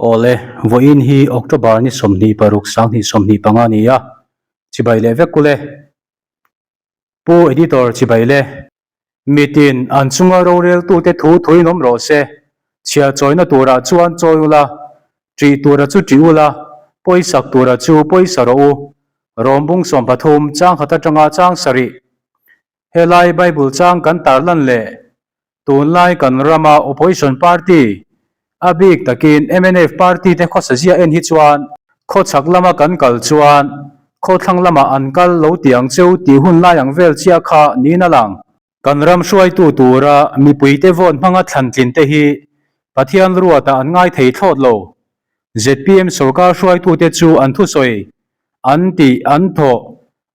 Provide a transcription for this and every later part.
Awle, vawiin hi October ni 26 2025 a ni a, chibai leh vek kule. Pu Editor chibai le. Mitin an chunga roreltute thu thuin awm rawh se, chhiar chawina turah chuan chawi ula, ṭih tura chu ṭih ula, pawisak tura chu pawisa rawh u. Rawmbung 13 chang khat atanga chang sarih. Helai Bible chang kan tarlan leh tunlai kan rama opposition party, a bik takin mnf party te khawsa ziah en hi chuan khawchhak lama kan kal chuan khawthlang lamah an kal lo tih ang cheu tih hun lai ang vel chiah kha niin a lang. Kan ram hruaitu tura mipuite vote hmanga thlan tlin te hi Pathian ruatah an ngai thei thlawt lo. Zpm sorkar hruaitute chu an thusawi, an tih, an thawh,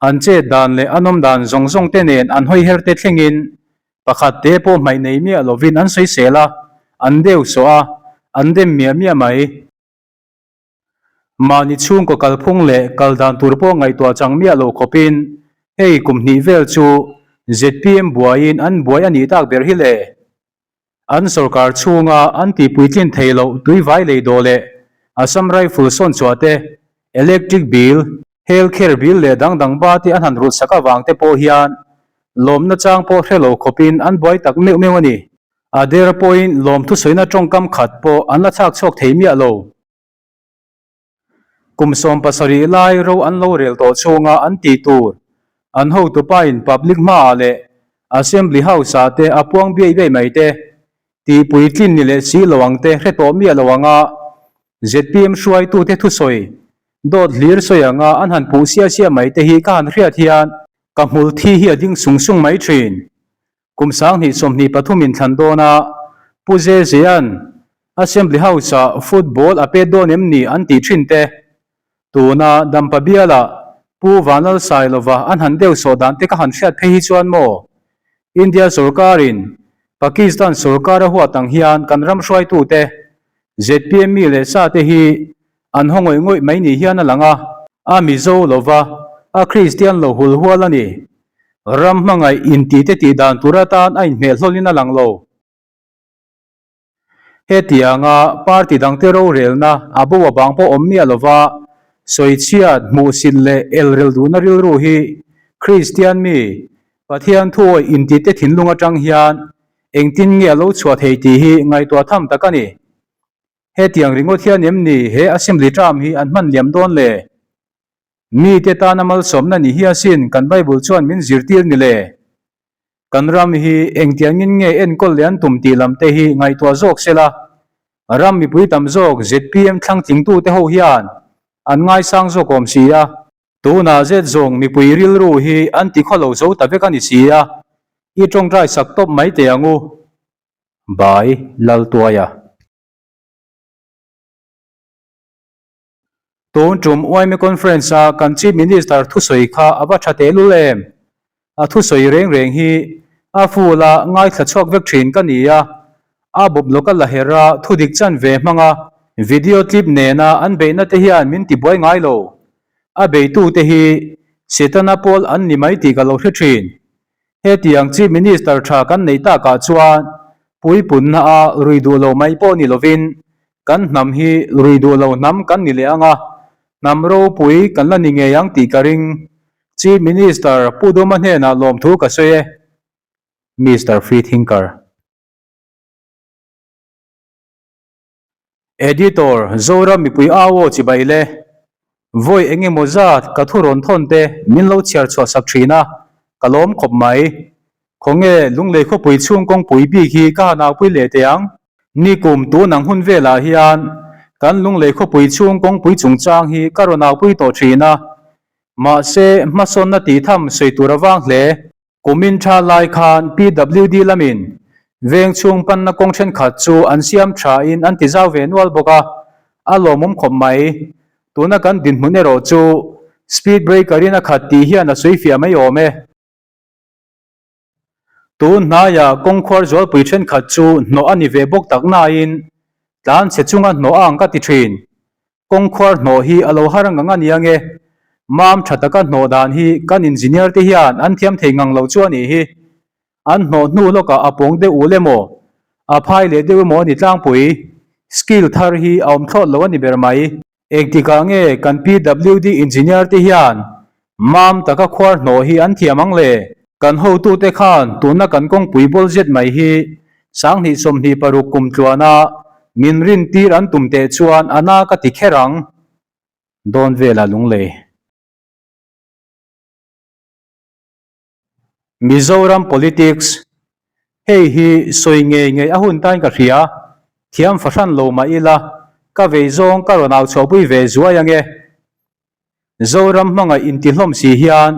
An chet dan leh an awm dan zawng zawng te nen an hawi her te thlengin pakhat te pawh hmaih nei miah lovin an sawisel a, an deu sawh a, an dem miah miah mai. Mahni chhungkaw kalphung leh kal dan tur pawh ngaihtuah chang miah lo khawpin hei kum hnih vel chu zpm buaiin an buai a nih tak ber hi le. An sorkar chhunga an tihpuitlin thei loh tuivai lei dawh leh Assam Rifle sawn chhuah te, electric bill, health care bill leh dang dang ba te an han rulh sak avang te pawh hian lawmna chang pawh hre lo khawpin an buai tak meuh meuh a ni. A der pawhin lawmthu sawina tawngkam khat pawh an la chhak chhuak thei miah lo. Kum 70 lai ro an lo rel tawh chhunga an tih tur an hotupain public hmaah leh Assembly House-ah te a puang biai biai mai te, tihpuitlin ni leh si lo ang te hre tawh miah lo anga zpm hruaitute thusawi dawt hlir sawi anga an han puh sia sia mai te hi ka han hriat hian ka hmul thi hi a ding sung sung mai thin. Kum 2023 in thlan dawn a, Pu Zezea'n Assembly House-ah football a pet dawn em ni an tih thin te, tuna Dampa bialah Pu Vanlalsailova an han deuh sawh dan te ka han hriat phei hi chuan maw? India sorkarin Pakistan sorkar a huat ang hian kan ram hruaitute, zpm mi leh sa te hi an haw ngawih ngawih mai ni hian a lang a, a Mizo lova a Kristian lo hul hual a ni. Ram hmangaih intite tih dan tur atan a inhmeh hlawlin a lang lo. Hetianga party dangte rorelna a bo avang pawh awm miah lova sawichhiat, hmuhsit leh elrel duhna rilru hi Kristian mi, Pathian thuawih intite thinlung atang hian engtin nge a lo chhuah thei tih hi ngaihtuah tham tak a ni. Hetiang ringawt hian em ni he Assembly term hi an hman liam dawn le? Mite tana malsawmna ni hi asin kan Bible chuan min zirtir ni le? Kan ram hi engtiangin nge enkawl leh an tum tih lam te hi ngaihtuah zawk se la, ram mipui tam zawk zpm thlangtlingtute ho hian an ngaisang zawk awm si a. Tunah zet zawng mipui rilru hi an ti khawlo zo ta vek a ni si a, i tawngtai sak tawp mai teh ang u. Bai Laltuaia. Tun tum YMA Conference a kan Chief Minister thusawi kha a va tha tehlul em? A thusawi reng reng hi a full a ngaithla chhuak vek thin ka ni a, a bawp lawk a la her a thudik chan ve hmang a, video clip nena an beihna te hian min tibuai ngai lo. A beitute hi Setana pawl an ni mai tih ka lo hre thin. Hetiang Chief Minister tha kan neih takah chuan puipunna a rui duh lo mai pawh ni lovin kan hnam hi rui duh lo hnam kan ni leh ang a, hnam ropui kan la ni ngei ang tih ka ring. Chief Minister Pu Duma hnenah lawmthu ka sawi e. Mister Freethinker. Editor, Zoram mipui au aw chibai le. Vawi eng emaw zat ka thu rawn thawn te min lo chhiar chhuah sak thin a, ka lawm khawp mai. Khawnge Lunglei khawpui chhung kawngpui bik hi ka han aupui leh teh ang. Nikum tun ang hun velah hian kan Lunglei khawpui chhung kawngpui chungchang hi ka rawn aupui tawh thin a, mahse hmasawnna tih tham sawi tur avang hle. Kumin tha lai khan PWD lamin veng chhung panna kawng thenkhat chu an siam thain an ti zau ve nual bawk a, a lawmawm khawp mai. Tuna kan dinhmun erawh chu speed breaker in a khat tih hian a sawi fiah mai awm e. Tun hnaiah kawng khuar zualpui thenkhat chu hnawh a ni ve bawk tak nain tlan chhe chunga hnawh a ang ka ti thin. Kawng khuar hnawh hi a lo har ngang a ni ange. Mam tha taka hnawh dan hi kan engineer te hian an thiam thei ngang lo chu a nih hi. An hnawh hnu lawkah a pawng deuh ul emaw, a phai leh deuh emaw a ni tlangpui. Skill thar hi a awm thlawt lo a ni ber mai. Engtikah nge kan PWD engineer te hian mam taka khuar hnawh hi an thiam ang le? Kan hotute khan tuna kan kawngpui bawl zet mai hi 2026 kum tluana min rintir an tum teh chuan a na ka ti kher ang. Dawn vela lunglei. Mizoram Politics, Hei hi sawi ngei ngei a hun tain ka hria, thiam fahran lo mah ila, ka vei zawng ka rawn au chhuahpui ve zuai ange. Zoram hmangaih intihlawm si hian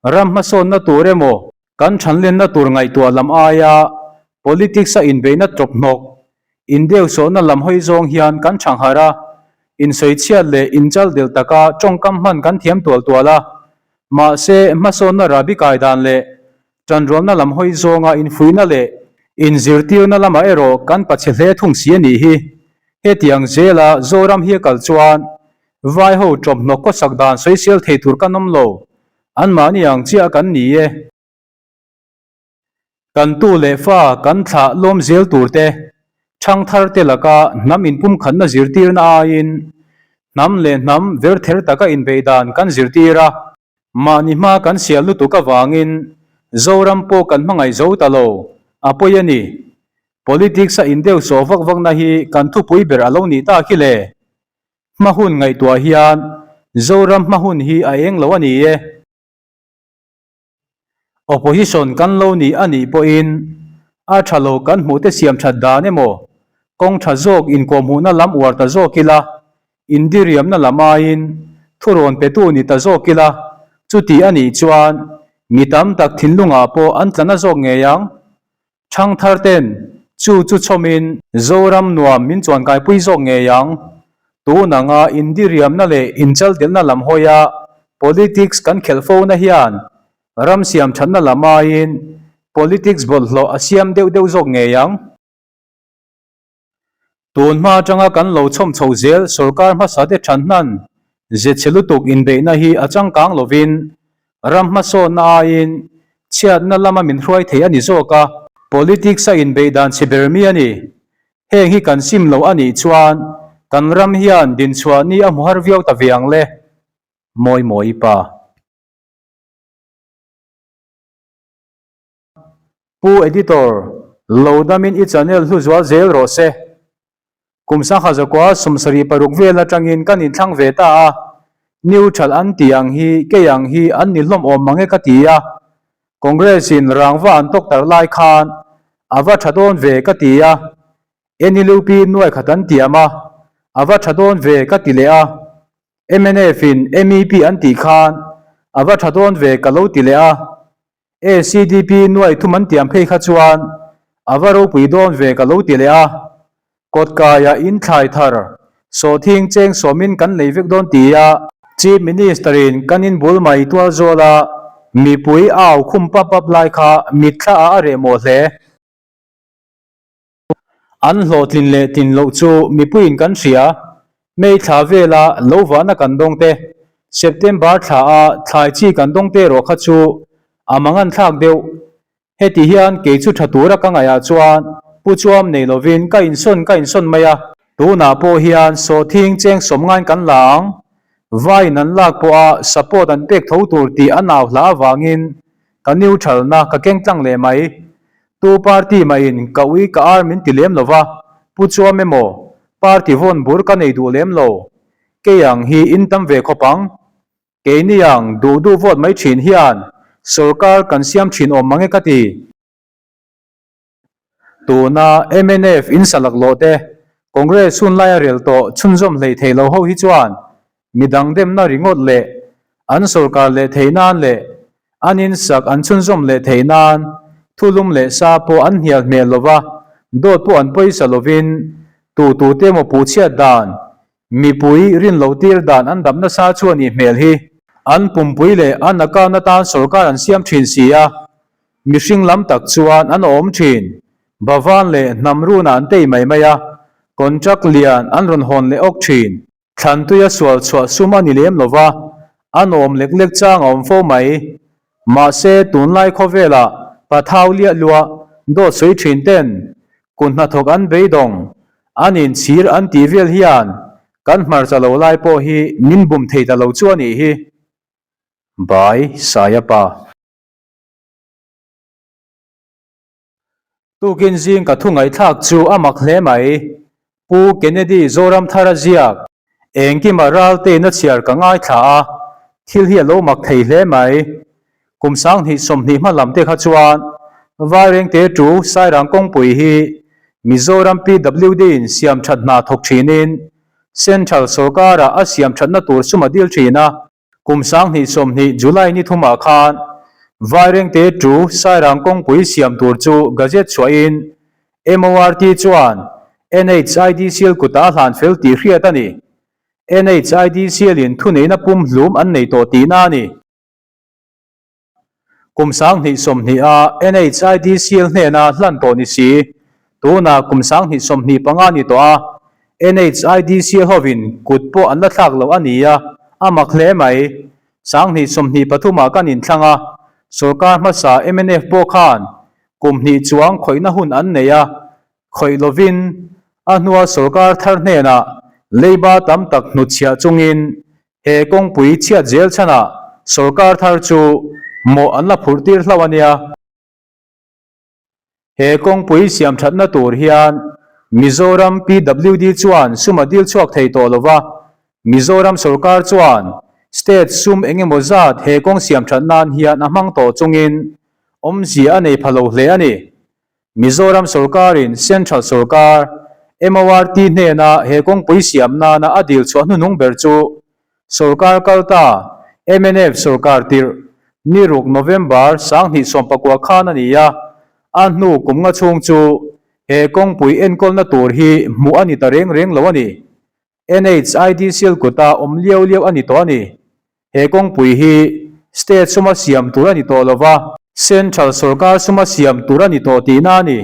ram hmasawnna tur emaw kan thanlenna tur ngaihtuah lam aia politics a inbeihna tawp hnawk, indeusawhna lam hawi zawng hian kan thangharh a, insawichhiat leh inchaldel taka tawngkam hman kan thiam tual tual a, Mahse, hmasawnna rahbi kai dan leh tanrualna lam hawi zawnga infuihna leh inzirtirna lamah erawh kan pachhe hle thung si a nih hi. Hetiang zela Zoram hi a kal chuan Vaiho tawmhnawk khawsak dan sawisel thei tur kan awm lo, anmahni ang chiah kan ni e. Kan tu leh fa kan thlah lawm zel tur te, thangthar te laka hnam inpumkhatna zirtirna aiin hnam leh hnam verther taka inbeih dan kan zirtir a, mahni hma kan sial lutuk avangin Zoram pawh kan hmangaih zo ta lo, a pawi a ni. Politics a indeu sawh vak vakna hi kan thupui ber a lo nih tak hi le. Hma hun ngaihtuah hian Zoram hma hun hi a eng lo a ni e. Opposition kan lo ni a nih pawhin a tha lo kan hmuh te siam that dan emaw, kawng tha zawk inkawhhmuhna lam uar ta zawk ila, indiriamna lam aiin thurawn petu ni ta zawk ila, chuti a nih chuan mi tam tak thinlungah pawh an tla na zawk ngei ang. Thangthar ten chu chu chhawmin Zoram nuam min chuankaipui zawk ngei ang. Tun anga indiriamna leh inchaldelhna lam hawia politics kan khelh fona hian ram siam thatna lam aiin politics bawlhhlawh a siam deuh deuh zawk ngei ang. Tun hma atanga kan lo chhawm chho zel sorkar hmasa te than hnan ze chhe lutuk inbeihna hi a changkang lovin ram hmasawnna aiin chhiatna lama min hruai thei a ni zawk a, politics a inbeih dan chhe ber mi a ni. Heng hi kan sim lo a nih chuan kan ram hian dinchhuah ni a hmu har viau ta ve ang le. Mawi mawi pa. Pu Editor, lo damin i channel hlu zual zel rawh se. Kum sangha zakua 76 vel atangin kan inthlang ve ta a, neutral an tih ang hi kei ang hi an ni hlawm awm mang e ka ti a. Congress in rangva an tawk tar lai khan a va tha dawn ve ka ti a, NLUP nuai khat an tiam a, a va tha dawn ve ka ti leh a. Mnf in MEP an tih khan a va tha dawn ve ka lo ti leh a. ACDP nuai thum an tiam phei kha chuan a va ropui dawn ve ka lo ti leh a, kawtkaia in thlai thar sawhthing cheng sawmin kan lei vek dawn ti a, Chief Minister in kan in bul mai tual zawl a mipui a au khum pap pap lai kha mitthla ah a reh mawh hle. An hlawhtlin leh tlin loh chu mipuiin kan hria. May thla vela lo vahna kan dawng te, September thla a thlai chi kan dawng te erawh kha chu a mangan thlak deuh. Heti hian kei chu tha tura ka ngaihah chuan pu chuam nei lovin ka insawn ka insawn mai a. Tunah pawh hian sawhthing cheng sawm ngain kan la ang. Vaiin an lak pawha support an pek tho tur tih a nau hla avangin ka neutral-na ka keng tlang leh mai. Tu party mahin ka ui ka ar min ti lem lo va, pu chuam emaw party vawn bur ka nei duh lem lo. Kei ang hi in tam ve khawp ang. Keini ang duh duh vote mai thin hian sorkar kan siam thin awm mang e ka ti. Tuna mnf in sa laklawh te, Congress hun laia rel tawh chhunzawm hlei thei lo ho hi chuan midang demna ringawt leh an sorkar leh thei nan leh an insak an chhunzawm leh thei nan thulum leh sa pawh an hnial hmel lo va, dawt pawh an pawisa lovin tu tute emaw puhchhiat dan mipui rin lo tir dan an dap nasa chu a nih hmel hi. An pumpui leh an account atan sorkar an siam thin si a, Mihring lam tak chuan an awm thin. Bhavan leh hnam runah an tei mai mai a, contract lian an rawn hawn leh awk thin. Thlantuia sual chhuah sum a ni lem lo va, an awm lek lek chang a awm fo mai. Mahse, tunlai khawvelah pathau liah luah dawt sawi thin ten kut hnathawk an beidawng. An inchhir an tih vel hian kan hmarcha lo lai pawh hi min bum thei ta lo chu a nih hi. Bai Saia pa. Tukin zing ka thu ngaihthlak chu a mak hle mai. Pu Kennedy Zoramthara ziak engkima raltein a chhiar ka ngaithla a, thil hi a lo mak thei hle mai. Kum 20 20 hma lam te kha chuan Vairengte tu Sairang kawngpui hi Mizoram PWD in siam that hna thawk thinin Central sorkara a siam thatna tur sum a dil thin a. Kum 2020 July ni thumah khan Vairengte tu Sairang kawngpui siam tur chu gazette chhuahin MORT chuan NHIDCL kutah a hlan fel tih hriat a ni. NHIDCL in thuneihna pum hlum an nei tawh tihna a ni. Kum 2020 a NHIDCL hnena hlan tawh ni si, tunah kum 2025 ni tawh a, NHIDCL hovin kut pawh an la thlak lo a ni a, a mak hle mai. 2023 ah kan inthlang a, sorkar hmasa mnf pawh khan kum hnih chuang khawihna hun an nei a, khawih lovin a hnua sorkar thar hnenah leiba tam tak hnutchhiah chungin he kawngpui chhiat zel chhanah sorkar thar chu mawh an la phurh tir hlauh a nia. He kawngpui siam thatna tur hian Mizoram PWD chuan sum a dil chhuak thei tawh lova, Mizoram sorkar chuan state sum eng emaw zat he kawng siam that nan hian a hmang tawh chungin awmzia a nei pha lo hle a ni. Mizoram sorkarin Central sorkar, MORT hnena he kawngpui siam nana a dil chhuah hnuhnung ber chu sorkar kalta mnf sorkar tirh ni ruk November 2019 khan a ni a, a hnu kum nga chhung chu he kawngpui enkawlna tur hi hmuh a ni ta reng reng lo a ni. NHIDCL kuta awm liau liau a ni tawh a ni. He kawngpui hi state suma siam tur a ni tawh lova, central sorkar suma siam tur a ni tawh tihna a ni.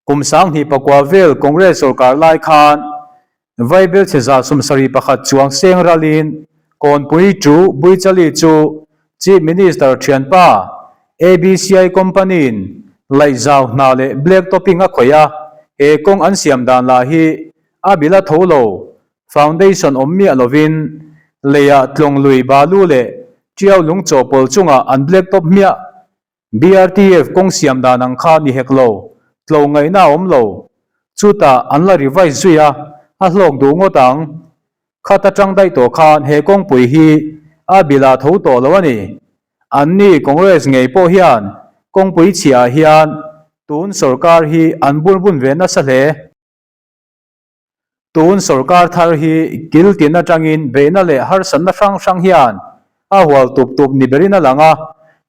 Kum 2009 vel Congress sorkar lai khan Vaibelchhe 71 chuang seng ralin Kawnpui tu Buichali chu Chief Minister thianpa ABCI company-in laihzau hna leh black topping a khawih a, he kawng an siam dan lah hi a bil a tho lo. Foundation awm miah lovin leiah tlawng lui balu leh tiau lung chawhpawlh chungah an black top hmiah. BRTF kawng siam dan ang kha ni hek lo, tlo ngaihna a awm lo. Chutah an la revise zui a, a hlawk duh ngawt ang. Khat atang daih tawh khan he kawngpui hi a bilah tho tawh lo a ni. Anni Congress ngei pawh hian kawngpui chhiah hian tun sorkar hi an bulbun ve nasa hle. Tun sorkar thar hi kil tin atangin beihna leh harsatna hrang hrang hian a hual tup tup ni berin a lang a,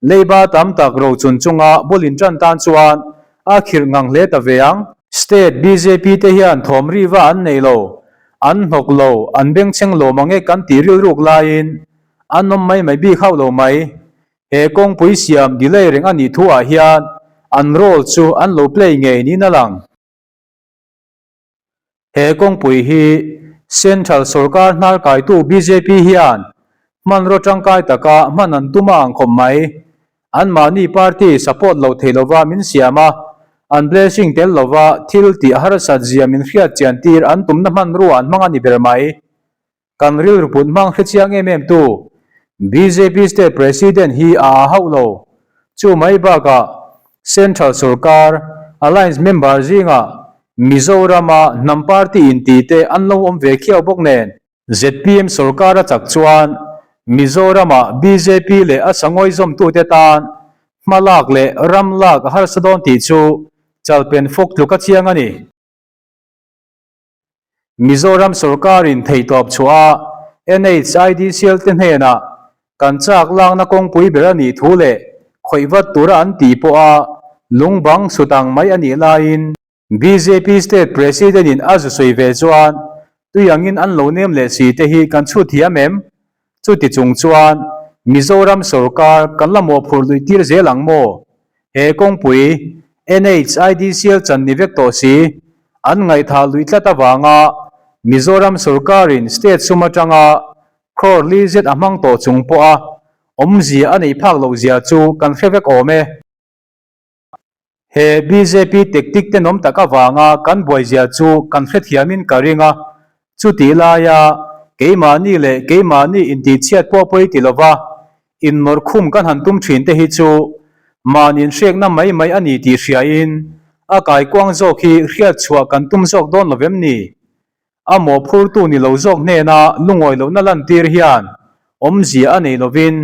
leiba tam tak rochun chunga bul intan tan chuan a khirh ngang hle ta ve ang. State bjp te hian thawm riva an nei lo, an hnawk lo, an bengchheng lo mang e kan tih rilruk laiin an awm mai mai bik hauh lo mai. He kawngpui siam delay reng a nih thu ah hian an role chu an lo play ngei niin a lang. He kawngpui hi Central sorkar hnar kaitu bjp hian hmanraw tangkai taka hman an tum a ang khawp mai. Anmahni party support lo thei lova min siam a, an blessing tel lova thil tih harsat zia min hriat chian tir an tumna hmanrua an hmang a ni ber mai. Kan rilru put hmang hre chiang em em tu bjp state president hi a a hauh lo. Chu mai bakah Central sorkar alliance member zingah Mizorama hnam party inti te an lo awm ve khiau bawk nen. Zpm sorkar a chak chuan Mizorama bjp leh a sangawi zawmtute tan hma lak leh ram lak a harsa dawn tih chu chalpen fawk tluk a chiang a ni. Mizoram sorkarin theihtawp chhuah a NHIDCL te hnenah kan chak lakna kawngpui ber a nih thu leh khawih vat tura an tih pawha lungbang sut ang mai a nih laiin bjp state president in a zu sawi ve chuan tui angin an lo nem leh si te hi kan chhut thiam em? Chuti chung chuan Mizoram sorkar kan la mawhphurh luih tir zel ang maw? He kawngpui NHIDCL chan ni vek tawh si, an ngaihthah luih tlat avanga Mizoram sorkarin state sum atanga crore li zet a hmang tawh chung pawha awmzia a neih phak loh zia chu kan hre vek awm e. He bjp tactic tenawm tak avanga kan buaizia chu kan hrethiamin ka ring a, chutih laia keimahni leh keimahni intihchhiat pawh pawi ti lova innawrkhum kan han tum thin te hi chu mahni inhriakna mai mai a ni tih hriain a kaikuang zawk hi hriatchhuah kan tum zawk dawn lovem ni? A mawhphurtu ni lo zawk hnena lungawi lohna lantir hian awmzia a nei lovin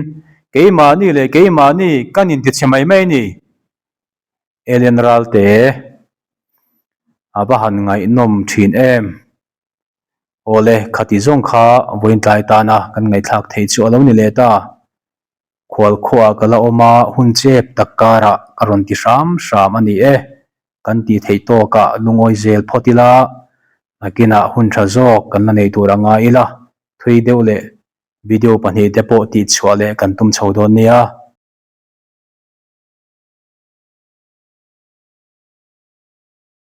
keimahni leh keimahni kan intichhe mai mai a ni. Ellen Ralte, A va han ngaihnawm thin em? Awle, khati zawng kha vawiin tlai tana kan ngaihthlak theih chu a lo ni leh ta. Khualkhuaah ka la awm a, hun chep tak karah ka rawn ti hram hram a ni e. Kan tih theih tawkah lungawi zel phawt ila, nakinah hun tha zawk kan la nei tur a ngai ila, thui deuh leh video pahnihte pawh tihchhuah leh kan tum chho dawn nia.